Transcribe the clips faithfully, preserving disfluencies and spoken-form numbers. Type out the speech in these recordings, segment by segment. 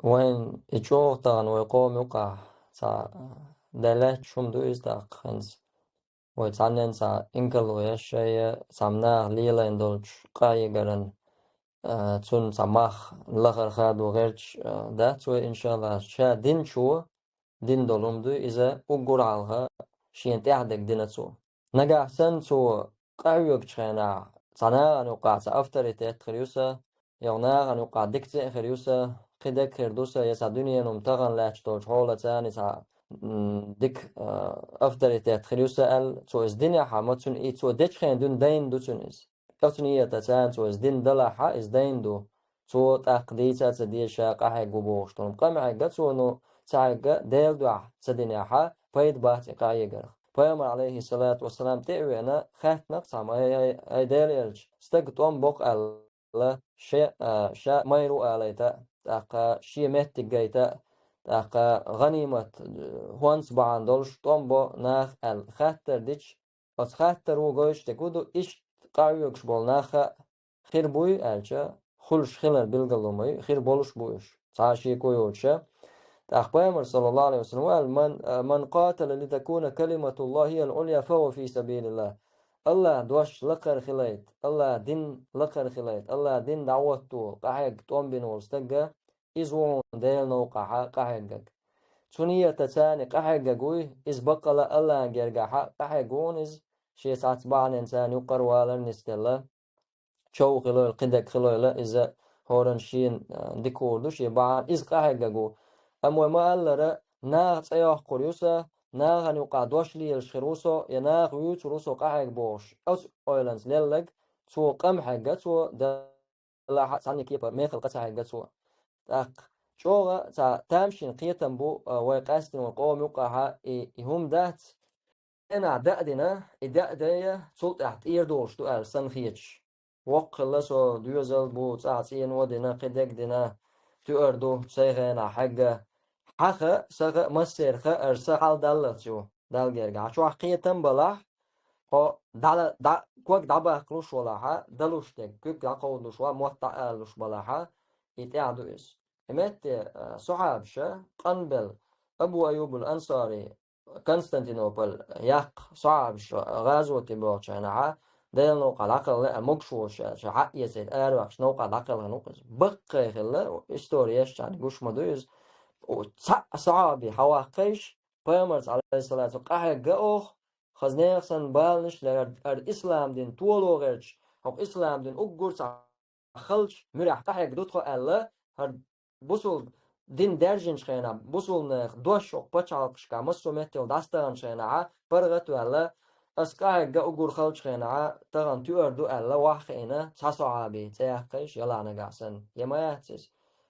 Вайн и чӀогӀа тахана вай къома юкъахь цхьа, э, даьллачу хӀума ду иза тӀаккха хӀинца. Вай цхьаннен цхьа инкарло еш шайга, цхьамма наха лелийна долчу къахьегаран, а, цунна цхьа мах лахара хадо гӀерташ, а, дац вай, иншаллахӀ. Ша динчо, дин долу хӀума дуй, иза уггар хьалха шена тӀехь дерг дина цо. Нагахь санна цо къахьоьгучу хенахь, цхьа нахана юкъахь цхьа авторитет хир ю сан, я нахана юкъахь дика цӀе а хир ю сан, кхидерг хир ду сан, я цхьа дуьненан хӀума тахана лаьтташ долчу хьолаца царна цхьа, м, дика, а, авторитет хир ю сан аьлла, цо иза динехь а, ма цунна и цо дечу хенахь дуьйна дайна ду цунна иза. Оцу нийятаца царна цо иза дина далахь а, иза дайна ду. Цо тӀаккха дийца а ца деза ша къахьегна ву бохуш долу къам хьегна цо, ну, ца хьегна Делан дуьхьа ца динехь а, пайда бац и къахьегарх. Пайхамар, алейхиссалату вассалам, тӀе а веана, хаьттина цхьамма: «Ай, ай, ай, Делан элча, стаг тӀом бо-кх аьлла, ше, а, ша майра ву алийта, тӀаккха шен меттиг гайта, тӀаккха гӀанимат, э, хӀонс бахьана долуш тӀом бо нах», аьлла хаттар дича, оцу хаттаро гойтуш дерг хӀун ду, иштта къахьоьгуш болу нах а хир буй аьлча, хуьлуш хилар билгало ма ю, хир болуш бу уьш, цхьа а шеко йоцуша. ТӀаккха Пайхамар, саллаллаху алейхи ва саллям, аьлла: «Ман, а, ман къатала литакуна калиматуллахи аль-улья фагӀу фи сабилиллах». АллахӀан дош лакхара хилайта, АллахӀан дин лакхара хилайта, АллахӀан дин дӀахӀотто къахьегна тӀом бина волу стаг а, иза ву хьуна Делан новкъахь къахьегнарг. Цу нийятаца царна къахьегнарг вуй, иза баккъала АллахӀан гергахь къахьегна ву хьуна иза, шен цхьацца бахьаненца царна юккъара валар нисделла, чов хилойла, кхидерг хилойла, иза хӀоранна шена, а, дика хуур ду, шен бахьана иза къахьегнарг ву. Амма вай ма-аллара, наха цӀе йоккхур ю сан, нахана юкъахь дош лелаш хир ву со, я наха вуьйцур ву со къахьегна бохуш, оцу ойланца лелларг, цо къам хьегна, цо делахь а цхьанна кепара мехала къа ца хьегна цо. ТӀаккха чӀогӀа цхьа тамашийна кхетам бу, а, вай къаьстина вай къома юккъахь и, и хӀума дац. Хенахь даа дина, и даа дайа, цул тӀаьхьа тӀера долуш ду аьлла санна хеташ. Воккха хилла со, доьзал бу, цӀахь цӀено а дина, кхидерг а дина, туьар ду, сайн хенахь хьегна. Хьан хаа, сан хаа, массеран хаа, аса сан хьал даллалц ю, Далла гергахь. Хьан чохь кхетам балахь, хьо дӀала-, дӀа-, ког дӀабаккхалуш валахь, далуш дерг, куьг дӀакховдалуш валахь, мотт дӀаалалуш балахь, и тӀаьхьа ду иза. И метте, а, сахьабаша, къанбелла Абу Айюбул Ансари, Константинополь яккха сахьабаш гӀазоте боьлхучу хенахь, Делан новкъахь дӀакхалхале а могуш волуш, ша хьаэцийта араваьккхича новкъахь дӀакхалхина ву иза. Баккхий хилла, истори ешчарна гуш ма ду иза. Цхьаъ сахьаби хьаваккхийша, Пайхамарца, алейхиссалату, къахьегна оха, хаза нехан санна баланаш лер, хӀара ислам дин толо гӀерташ, хӀокху ислам дин уггар цхьа халчу муьрехь къахьегна ду тхо аьлла, хӀара бусул дин даьржинчу хенахь, бусулнех дош хӀокху пачхьалкхашкахь массо а меттехула дӀасатаханчу хенахь, паргӀат а ваьлла, ас къахьегна уггар халчу хенахь, тахана туьар ду аьлла, ваххиъна цхьа сахьаби цӀе яккхийша, ялахь нагахь санна, я ма яц иза.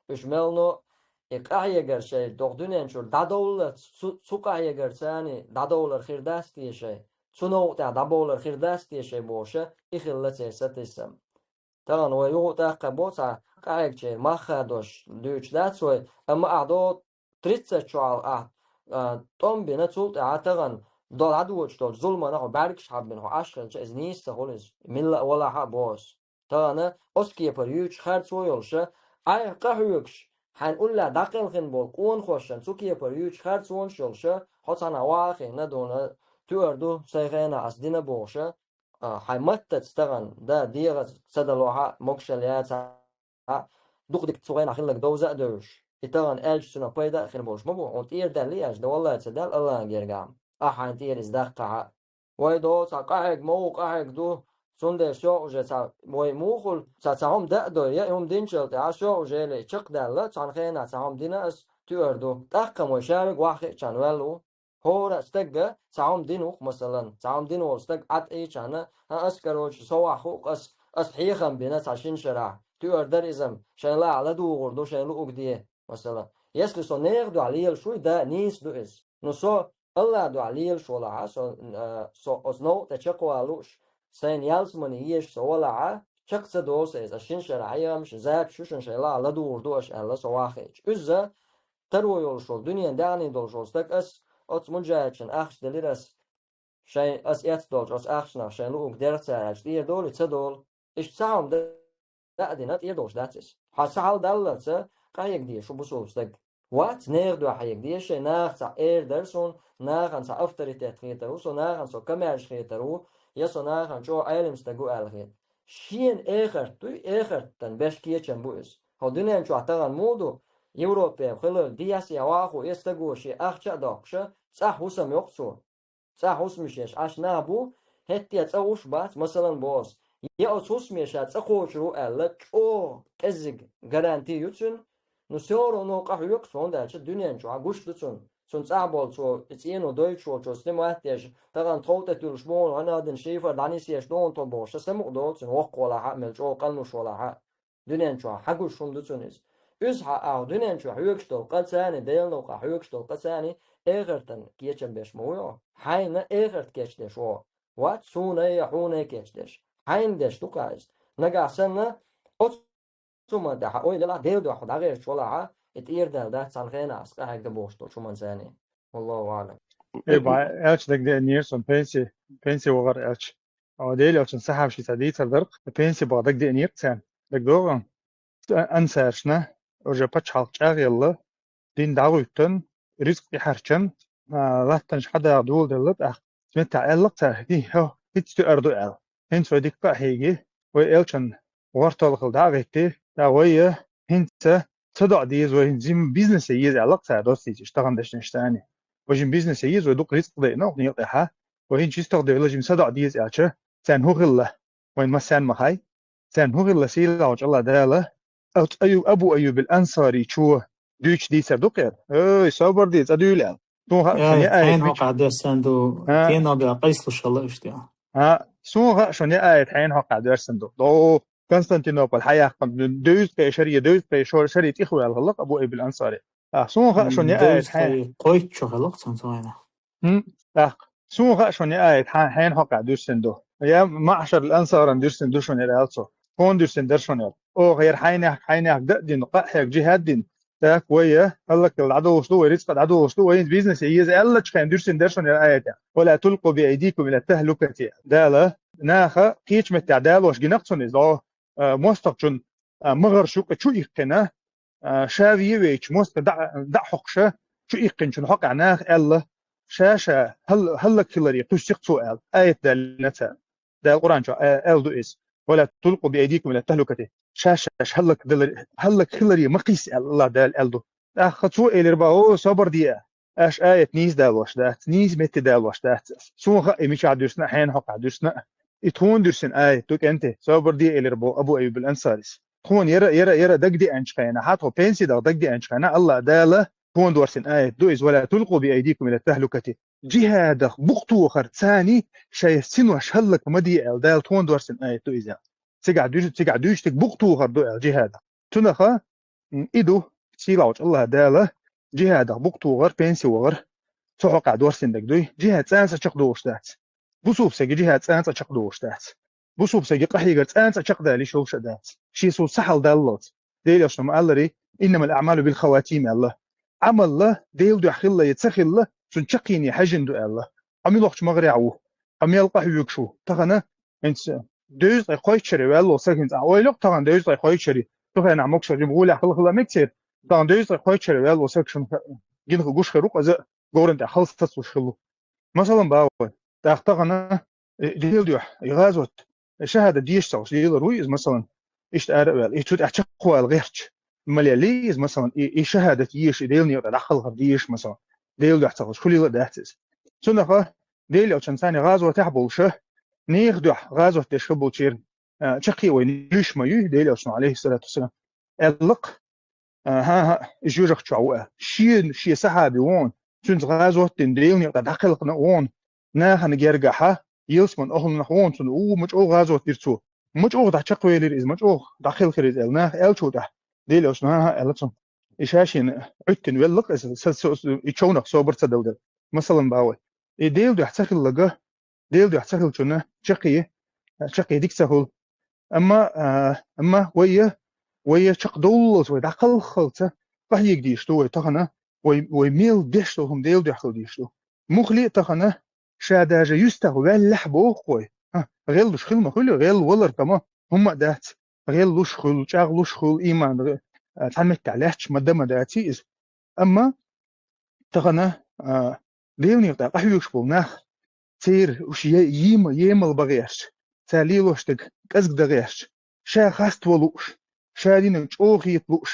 Уьш мелло и къахьегар шайн доккха дуьнен чуьра дӀадовллалц, цу, цу къахьегарца царна дӀадовлар хир дац те шайн, цу новкъа тӀехь дӀабовлар хир дац те шайн бохуша, и хилла церан сатийсам. Тахана вай юха а тӀаккха бо цхьа къахьегначийн мах хадош дуьйцуш дац вай, амма ахь до тридцать чохь ахь, а, тӀом бина, цул тӀаьхьа тахана до дӀадоьдуш долчу зуламана хьо бӀаьргаш хьаббина, хьо Ӏаш хилча, иза нийса ца хуьлу иза, милла а валахь а боху ас. Тахана оцу кепара юьйцуш харцо йолуша, айхьа къахьоьгуш, хьайн уллехь дӀакхелхина болу къонахошна цу кепара юьйцуш харцонаш йолуша, хьо цхьанхьа ваххийна дуна, туьар ду, сайн хенахь ас дина бохуша, а, хьайн маттаца тахана, да, дегӀаца ца далахь а, могушалла яцахь а, дукха дика цу хенахь хилларг довза а девзаш. И тахана аьлча цунах пайда а хир болуш ма бу, хьуна тӀера даьлла и аьлча, дан валлай ца даьлла Аллахьан гергахь. Ахь хьайна тӀера иза даккхахь а. Вай до цхьа къахьегна ма ву, къахьегна ду, цундела сох уже цхьа вай мухула цхьа, цхьа хӀума даа а дой, я и хӀума динчул тӀаьхьа сох уже эле чекхдаьлла, цхьана хенахь цхьа хӀума дина ас, туьар ду. ТӀаккха вай ша верг ваххиъчарна ваьлла ву. ХӀора а стагга цхьа хӀума дина ву-кх, масалан, цхьа хӀума дина волу стаг Ӏад Ӏийчарна, хӀан, ас, короче, со вахха ву-кх, ас, ас хьехам бина цхьа шина шарахь, туьар дара иза-м, шайн лахь ладугӀур ду, шайн луург де, масалан. Если со нехан дуьхьа лелаш вуй, да, нийса ду иза. Ну, со Аллахьан дуьхьа лелаш валахь а, со, а, со оцу новкъа тӀе чекхвала лууш, сайна ялсамани езаш со валахь а, чекх ца долу сан иза, ас шина шарахь хьехамаш, запись ю шуна, шайн лахь ладугӀур ду аш аьлла, со ваххиъча. Иза таро йолуш волу, дуьненан даьхни долуш волу стаг ас, оцу муджахӀидашна ахча делира ас, шайн, ас эцна долчу оцу ахчанах шайн луург дерг цара аьлча, тӀера долий, ца долу? Иштта цхьа хӀума даа а дина, тӀера долуш дац иза. Хьан сан хьал даллалц, къахьега деза шу бусулба стаг. Вац, нехан дуьхьа хьега деза шайн, нахаца эр дара суна, нахаца авторитет хетар ву со, нахаца со комаьрша хетар ву, я со нахаца чӀогӀа Ӏелам стаг ву аьлла хета. Шена эхарт дуй, эхартан беш кечам бу иза. Хьо дуьнен чохь тахана муха ду, Европе хилар дехьа ваху, я стаго шен ахча а доккхуша, цӀахь хӀусам йоккху цо. ЦӀа хӀусамаш еш Ӏаш нах бу, хӀетте цӀа уш бац, масалан, боху. Я оцу хӀусамеша цӀа кхочур ву аьлла, чӀогӀа кӀеззиг гаранти ю цуьнан, ну, всё равно къахьоьгуш, хӀунда аьлча дуьнен чохь гуш ду цунна. Цунна цӀахь болу цо, и цӀено дойтуш волчо снимать деш, тахана тхов тӀе туьллуш боху, хьанадина шифер дӀанисъеш доху тхо бохуш, сан самукъа долу цуьнан воккха валахьа а, мел чӀогӀа къанлуш валахьа а. Дуьнен чохь хьагуш хӀума ду цунна иза. Иза хьан агӀо дуьнен чохь хьоьгуш долу къа царний, Делан новкъахь хьоьгуш долу къа царний, эхартан кечам беш ма ву хьо. Хьайна эхарт кечдеш ву хьо. Вац, суна я хьуна кечдеш. Хьайна деш ду-кх иза. Нагахь санна, оцу хӀуманна тӀехь ойла елахь, Делан дуьхьа дӀагӀерташ валахьа, и тӀера даьлла дац цхьана хенахь ас къахьегна бохуш долчу хӀуманна царний. Валлаху аӀлам. Э, ба, аьлча дагадеанера сон пенси, пенси вахар аьлча. О, Делан Элчан сахьабаш цхьа дийцар дара-кх, пенси баха дагадеанера царна. ДагадогӀу? Ансаршна, уже пачхьалкх чӀагӀъелла, дин дӀагӀуьттан, рицкъ тӀехьарчан, а, латтанаш хьадаха доладелла тӀаккха. Цу меттехь аьлла-кх цара: «ХӀи, хӀо, хӀинца туьар ду», — аьлла. «ХӀинца вай дика къа а хьийги, вай Элчан гӀортал хила дӀа а гӀетти, тӀаккха вай хӀинца ца доӀа деза, вай хӀинца жима бизнесе еза», — аьлла-кх цара, доссийчаш, тахана дешнаш царний. «Вай жима бизнесе еза, вай дукха рицкъ дайна оха некъа тӀехьа, вай хӀинца чистагӀа девлла жима са доӀа деза», — аьлча, царна хӀун хилла? Вайн массарна ма хай. Царна хӀун хилла, сийлахьчу Аллах Дала, Абу Айю-, Абу Айюбил Ансаричо дуьйцуш дийцар ду-кх хӀара. Ой, собар де, цӀа дуьйла аьлла. Суна хаьа шуна я аят хьайна мича хьокъехь доьссина ду, а, кенал бен къийсалуш хилла иштта. А, суна хаьа шуна я аят хьайна хьокъехь доьссина ду. До Константинополь хьаяьккхина, дезткъе шаре, дезткъе шо-, шаре тӀехваьлла хилла-кх Абу Айюбил Ансари. А, суна хаьа шуна я аят хьайна. Дезткъе кхойтта шо хилла-кх цунна цу хенахь. ХӀм, тӀаккха. Суна хаьа шуна я аят хьан-, хьайна хьокъехь дуьссина ду. Я маӀшарал ансаран дуьссина ду шуна яра аьлла цо. Тхуна дуьссина дара шуна яра. Оха яра хьайнех, хьайнех га а дина, къа а хьегна, жихӀад а дина. ТӀаккха вай, а, хӀаллакьхила дӀадолуш ду, вай рицкъа дӀадолуш ду, вайна бизнесе еза аьллачу хенахь дуьссина дара шуна яра аят. «Ва ла тулкъу би айдикум иля тахлукати». Дала наха кхечу меттехь далош гина-кх цунна иза. О, а, мостагӀчун, а, магӀарш юкъа чу иккхина, а, ша вен вейчу мостагӀа дӀа, дӀа а хьокхуша, чу иккхинчун хьокъехь наха аьлла, ша-ша хӀал-, хӀаллакьхиларе кхуьссу-кх цо аьлла, аят даьллина цара. Дала Къуръан чохь а-, аьлла ду иза: «Ва ла тулкъу би айдикум иля тахлукати». Ша-шаьш хӀаллакьдалар-, хӀаллакьхиларе ма кхисса аьлла, Аллах Дала аьлла ду. ТӀаккха цо элира боху: «О, собар де, аша аят нийса далош дац, нийса метте далош дац. Суна хаьа и мичахь дуьссина а, хьайна хьокъехь дуьссина а. И тхуна дуьссина аят ду, кӀентий, собар де», — элира боху Абу Айюбил Ансарис. Тхуна яра, яра, яра дагадеанчу хенахь, хьан тхо пенси даха дагадеанчу хенахь, Аллах Дала тхуна доссина аят ду иза: «Ва ла тулкъу би айдикум иля тахлукати». ЖихӀадах букъ тохар царний шайн синош хӀаллак ма де аьлла, Дала тхуна доссина аят ду иза. Цигахь дуьйцу, цигахь дуьйцу дерг букъ тохар ду аьлла жихӀадах. Цунаха, м, и ду, сийлахьчу Аллах Дала жихӀадах букъ тохар, пенси вахар цу хьокъехь доссина дерг дуй. ЖихӀад цӀенца чекхдолуш дац. Бусулба стеган жихӀад цӀенца чекхдолуш дац. Бусулба стеган къахьегар цӀенца чекхдала йиш йолуш а дац. Шен сол сахьал даллалц. Делошна ма-аллара: «Иннамал аъмалу бил хаватим», — аьлла. Ӏамал Делан дуьхьа хилла я ца хилла, цуьнан чаккхене хьаьжжина ду аьлла. Хьо муьлхачу магӀарехь ву? Хьо мел къахьоьгуш ву? Тахана хӀинца дезткъе кхойтта шаре ваьлла волу саг хӀинца, ахь ойла йо-кх тахана дезткъе кхойтта шаре, цу хенахь могушалла жима гӀолехь хила хила мега церан, тахана дезткъе кхойтта шаре ваьлла волу саг шуна гина хила гуш хир ву-кх иза, говран тӀехь хала сацалуш хилла. Масалан, боху вай, тӀаккха тахана, э, Делан дуьхьа, и гӀазот, э, шахӀадат дезаш ца хуьлуш лелар вуй иза, масалан, иштта ара а ваьлла, и цу тӀехь чекхвала гӀерташ ма леллий иза, масалан, и, и шахӀадат езаш, и Делан некъа тӀе дӀакхалхар дезаш, масалан, Делан дуьхьа ца хуьлуш хилла а дац иза. Цунаха Делан Элчанца цхьаьна гӀазотехь а болуша, нехан дуьхьа гӀазот деш хила болчеран, а, чаккхе вайна юьйш ма юй, Делан Элчано, алейхиссалату вассалам, аьлла-кх, а, хӀан-хӀа, и жоьжахати чохь ву аьлла. Шен, шен сахьаби вон, цуьнца гӀазот а дина, Делан некъа тӀе дӀакхелхина а вон, нахана гергахьа, ялсаманин охӀланах вон цунна, у, ма чӀогӀа гӀазот дира цо. Ма чӀогӀа дӀачекхвелира иза, ма чӀогӀа дӀакхелхира иза аьлла, наха аьллачул тӀаьхьа, Делан Элчано, хӀан-хӀа, аьлла цунна. И ша шена Ӏуьттина велла-кх иза, са, со, со, и човнах собар ца дала дела. Масалан, боху вай, и Делан дуьхьа ца хилларг, Делан дуьхьа ца хиллачунна чаккхе, чаккхе дика ца хуьлу. Амма, а, амма вай, вай чекхдовллалц, вай дӀакхалххалц къахьега дезаш ду вай тахана, вай, вай мел деш долу хӀума Делан дуьхьа хила дезаш ду. Муххале а тахана ша даже юьстах ваьллехь а боху-кх вай. ХӀа, гӀеллуш хила ма хуьлу, гӀелла валар тама хӀумма а дац. ГӀеллуш хуьлу, чӀагӀлуш хуьлу, иман, а, цхьан меттехь лаьтташ ма дан ма даций иза. Амма тахана, а, Делан некъа тӀехь къахьоьгуш болу нах, церан уьш е-, йийма, емал бан гӀерташ, цара лелош дерг кӀезиг дан гӀерташ, ша хаставан лууш, ша динарг чӀогӀа хета лууш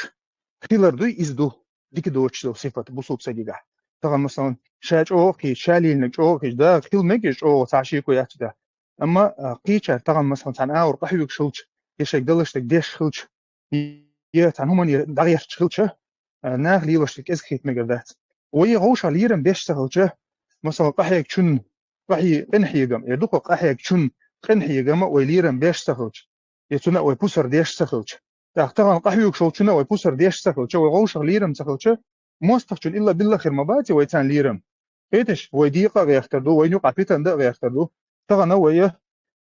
хилар дуй, иза ду дика доцуш долу сифат бусулба стегахь. Тахана, масалан, ша чӀогӀа а кхета, ша лелийнарг чӀогӀа а кхета, да, хила мега иза чӀогӀа, цхьа шеко яц и тӀехь. Амма, а, кхечара тахана, масалан, цхьана агӀор къахьоьгуш хилча, я шайга далаш дерг деш хилча, я цхьана хӀуманера дӀагӀерташ хилча, а, наха лелош дерг кӀезиг хета мегар дац. Вай гӀовшах лерам беш ца хилча, масалан, къахьегчун къахье-, къинхьегам, я дукха къахьегчун къинхьегама вай лерам беш ца хилча, я цунна вай пусар деш ца хилча, тӀаккха тахана къахьоьгуш волчунна вай пусар деш ца хилча, вай гӀовшах лерам ца хилча, мостагӀчун илла-билла хир ма бац вай царна лерам. Кхеташ, вай декъа а гӀертар ду, вайна юкъахь питана дан а гӀертар ду. Тахана вай,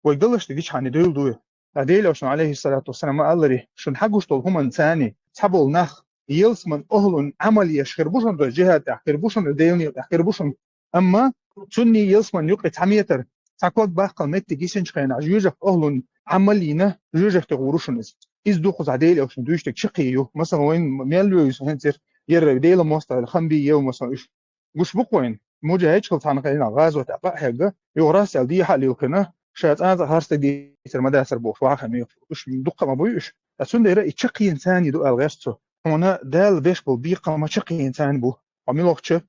вайга далаш дерг дичхьана девлла ду. Ткъа Делан Элчано, алейхиссалату вассалам, ма аллара, шуна хьагуш долу хӀуманца цхьаболу нах ялсаман охӀлун Ӏамал еш хир бу шуна, то есть жихӀад тӀехь хир бу шуна, Делан некъа тӀехь хир бу шуна. Амма цунний ялсаман юккъе цхьа метр, цхьа ког баккхал меттиг йисинчу хенахь, жоьжахати охӀлун Ӏамал йина, жоьжахатех гӀур ву шуна иза. Иза ду кхузахь Делан Элчано дуьйцуш дерг чаккхе ю. Масалан, вайн мел йоьйсу хӀинца яра Делан мостагӀа, Делан ханбий ю, масалан, уьш гуш бу кху вайн. МужахӀидаш хилла цхьана хенахь гӀазот тӀехь къа а хьегна, юха рассел дехьа а лилхина, ша цкъа а харцдерг дийцар ма дацара бохуш, вахана мехаш. Уьш дуккха а ма буй уьш. Ткъа цундела и чаккхенца царний ду аьлла гӀерта цо. Хьуна Дала беш болу бекхам чаккхенца царний бу. Хьо мила вахча,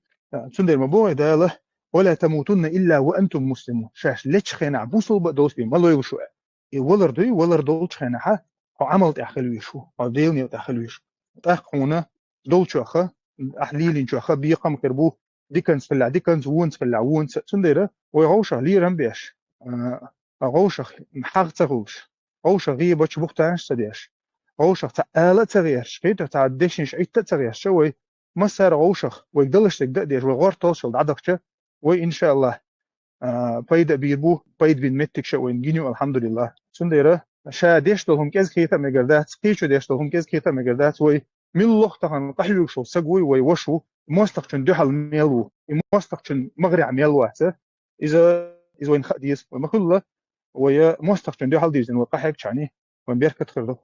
цундела ма боху Дала: «Ва ла тамутунна илла ва антум муслимун». Шаьш лечу хенахь бусулба а долуш бен ма лойла шу аьлла. И валар дуй, валар долчу хенахьа хьо Ӏамал тӀехь хила везаш ву, хьо Делан некъа тӀехь хила везаш ву. ТӀаккха хьуна долчуха, ахь лелийначуха бекхам хир бу, диканца хилла, диканца, вонца хилла, вонца. Цундела вай гӀовшах лерам беш, а, гӀовшах хьагӀ ца хуьлуш, гӀовшах гӀийбаташ, бухтанаш ца деш, гӀовшах цхьа ала а ца гӀерташ, кхеташ, цхьа дешнаш Ӏитта а ца гӀерташ, вай массара а гӀовшах, вайга далаш дерг дан а деш, вай гӀорталлаш дӀадахча, вай, иншааллахӀ, а, пайда а бийр бу, пайда бина меттигаш а вайна гина ю, алхьамдулиллахӀ. Цундела ша деш долу хӀума кӀезиг хета а мегар дац, кхечо деш долу хӀума кӀезиг хета а мегар дац, вай милла ву тахана къахьоьгуш волу стаг вуй, вай ваша ву, мостагӀчун дуьхьал мел ву, и мостагӀчун магӀарехь мел вац. Иза, иза вайна хаа деза, вай ма-хуьллу, вай мостагӀчун дуьхьал дирзина вай къахьегча, вайн беркат хир ду.